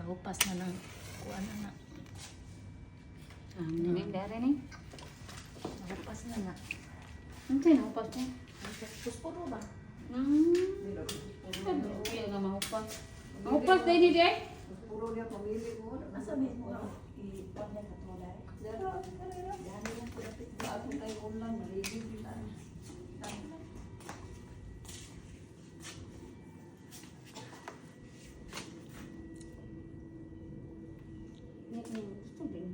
Nahupas na ng kuan na na. Ah, ning dere ni. Nahupas na na. Unsa na upas mo? Puspuro ba? Kaya nga mahupas. Mahupas dai ni dai. Puro niya pamili ko. Asa may mo i-pam na katulay? Dara, dara. Dami lang po dapit. Bago tayo online, maligid din tayo. Ni ni gusto din.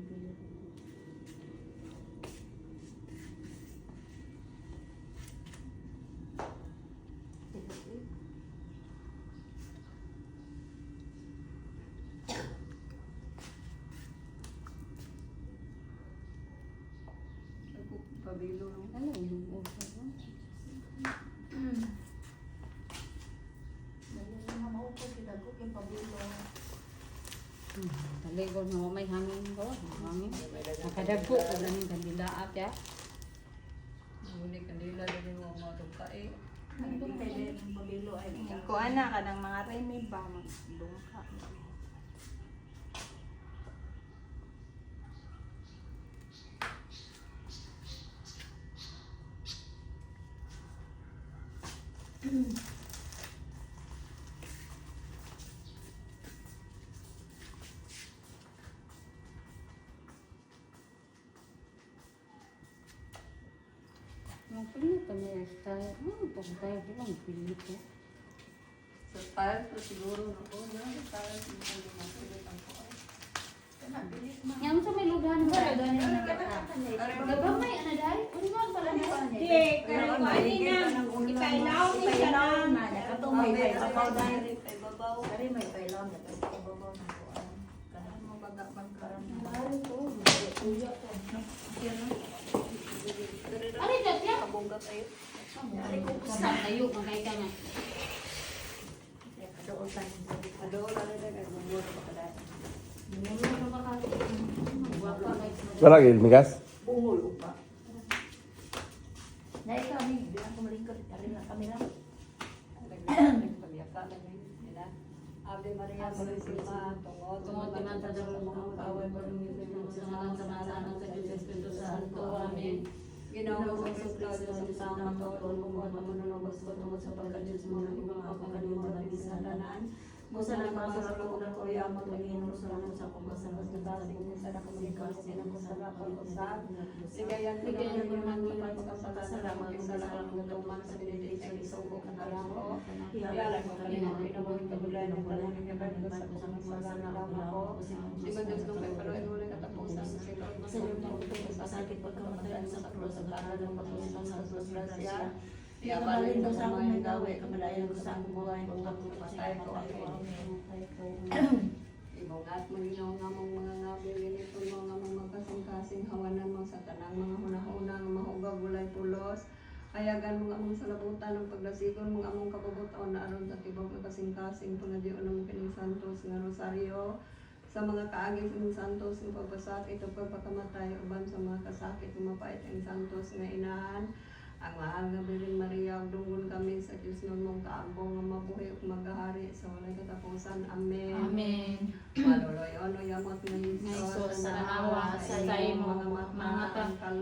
Ako, pabilo no. Alam mo, upas. Dali na maupos kita ko kay pabilo. Dali ko na may hangin ko, hangin. Nakadagko ko lang yung kandila at ya. Muni kandila dali mo mga tugkae. Ay, ng pabilo ay Kuan na ka ng mga remi ba magdungka. Magpilit pa niya style. Ano pa tayo bilang pilit ko? Sa style ko siguro no. Oh, na style ko mapilit ang kuan. Kana bilis ma. Yang sa may lugahan ba? Gabang may ana dai? Unsa pala na? Di, kaya ko ani na. Ipailaw ni siya na. Katong may pailaw dai. Kay babaw. Kari may pailaw na kasi babaw ng kuan. Kanang Mabaga bang karon. Ano dat ya? Kabungga kayo. Tayo magay ka nga. Kaduotan. Ado na na kay bungol pa kada. Wala kayo migas? Bungol upa. Na ikaw ni, di ako malingkod, kari lang kami lang. Nagpagyaka na nila. Ave Maria, Purisima, tungod Tungod timan sa daron mga kaaway mo sa ngalan sa mga sa Diyos Espiritu Santo. Amen. Ginoo sa Kristo, Diyos ang tama, tuon mo at manunubos ko tungod sa pagka-Diyos mo ng ibang kapakanin sa bisalanan. Busa ng mga sa loob ng kuya mo, tumingin mo sa lang sa kung sa mas nabasig mo sa nakumikas, sinakusala, pag-usap. Sigayan ko Sigayan ko naman naman ng pagkasala, mag-isala ang tuman sa benediction, isugo ka na lang ko. Yala ko kanina, pinabuhin kabulay ng tanan ng gaban ko sa kung masala lang ako. Di ba Diyos nung kay Paloy, wala katapusan sa silot mo Sa iyong pasakit pagkamatay sa krus, ang karal ng pagkamatay sa krus, grasya. Kabalin ko sa akong nagawi, kamalayan ko sa akong buhay, kung ako patay ko, amen. Ibungat mo Ginoo nga mong mga ngabi giniton mo nga mong magkasing-kasing hawanan mo sa tanang mga hunahuna nga mahugag walay pulos. Ayagan mo nga among salabutan ang paglasigon mo nga among kabubuton na aron sa tibok nga kasing-kasing pangadyoon mo kining santos nga rosaryo sa mga kaagi sa mga santos nga pagpasakit o pagpakamatay uban sa mga kasakit nga mapait ang santos nga inahan ang mahal nga Birhen Maria ug dunggon kami sa Dios nun mong kaambong nga mabuhi ug magahari sa walay katapusan. Amen. Amen. Maluloy ono yamot nga Nga Hesus, Hesus, tanawa sa imong mga mata, mga mata, ang kalbo,